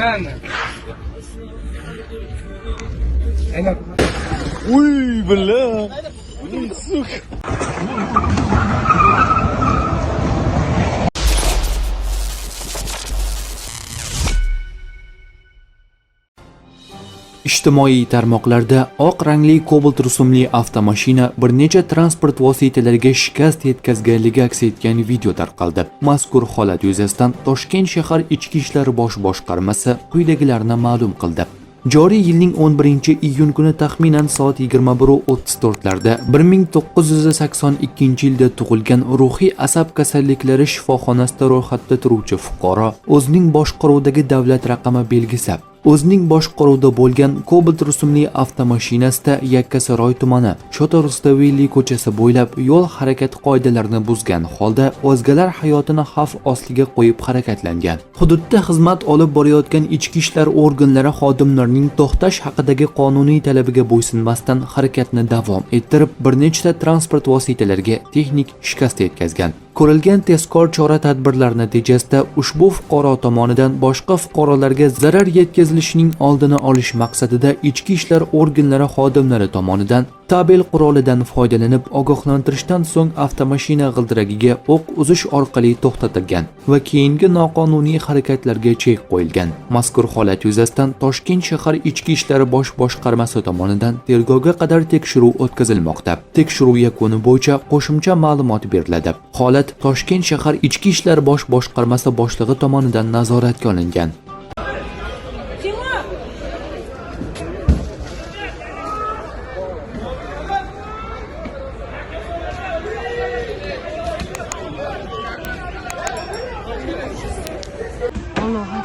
Правильно? Uy, бля. Uy, сука. Ijtimoiy tarmoqlarda oq rangli Cobalt rusumli avtomashina bir necha transport vositalariga shikast yetkazganligi aks etgan video tarqaldi. Mazkur holat yuzasidan Toshkent shahar Ichki ishlar bosh boshqarmasi quyidagilarni ma'lum qildi. Joriy yilning 11-iyun kuni taxminan soat 21:34 larda 1982-yilda tug'ilgan ruhiy asab kasalliklari shifoxonasida ro'yxatda turuvchi fuqaro o'zining boshqaruvidagi davlat raqami belgisi o'zining boshqaruvida bo'lgan Cobalt rusumli avtomashinasida Yakkasaroy tumani Shota Rustaveli ko'chasi bo'ylab yo'l harakati qoidalarini buzgan holda o'zgalar hayotini xavf ostiga qo'yib harakatlangan. Hududda xizmat olib borayotgan ichki ishlar organlari xodimlarining to'xtash haqidagi qonuniy talabiga bo'ysunmasdan harakatni davom ettirib, bir nechta transport vositalariga texnik shikast yetkazgan. Ko'rilgan tezkor chora-tadbirlar natijasida ushbu fuqaro tomonidan boshqa fuqarolarga zarar yetkazilishining oldini olish maqsadida ichki ishlar organlari xodimlari tomonidan tabel qurolidan foydalanib ogohlantirishdan so'ng avtomashina g'ildiragiga o'q uzish orqali to'xtatilgan va keyingi noqonuniy harakatlarga chek qo'yilgan. Mazkur holat yuzasidan Toshkent shahar Ichki ishlar bosh boshqarmasi tomonidan tergovga qadar tekshiruv o'tkazilmoqda. Tekshiruv yakuni bo'yicha qo'shimcha ma'lumot beriladi. Holat Toshkent shahar Ichki ishlar bosh boshqarmasi boshlig'i tomonidan nazoratga olingan. Тимур! Allohu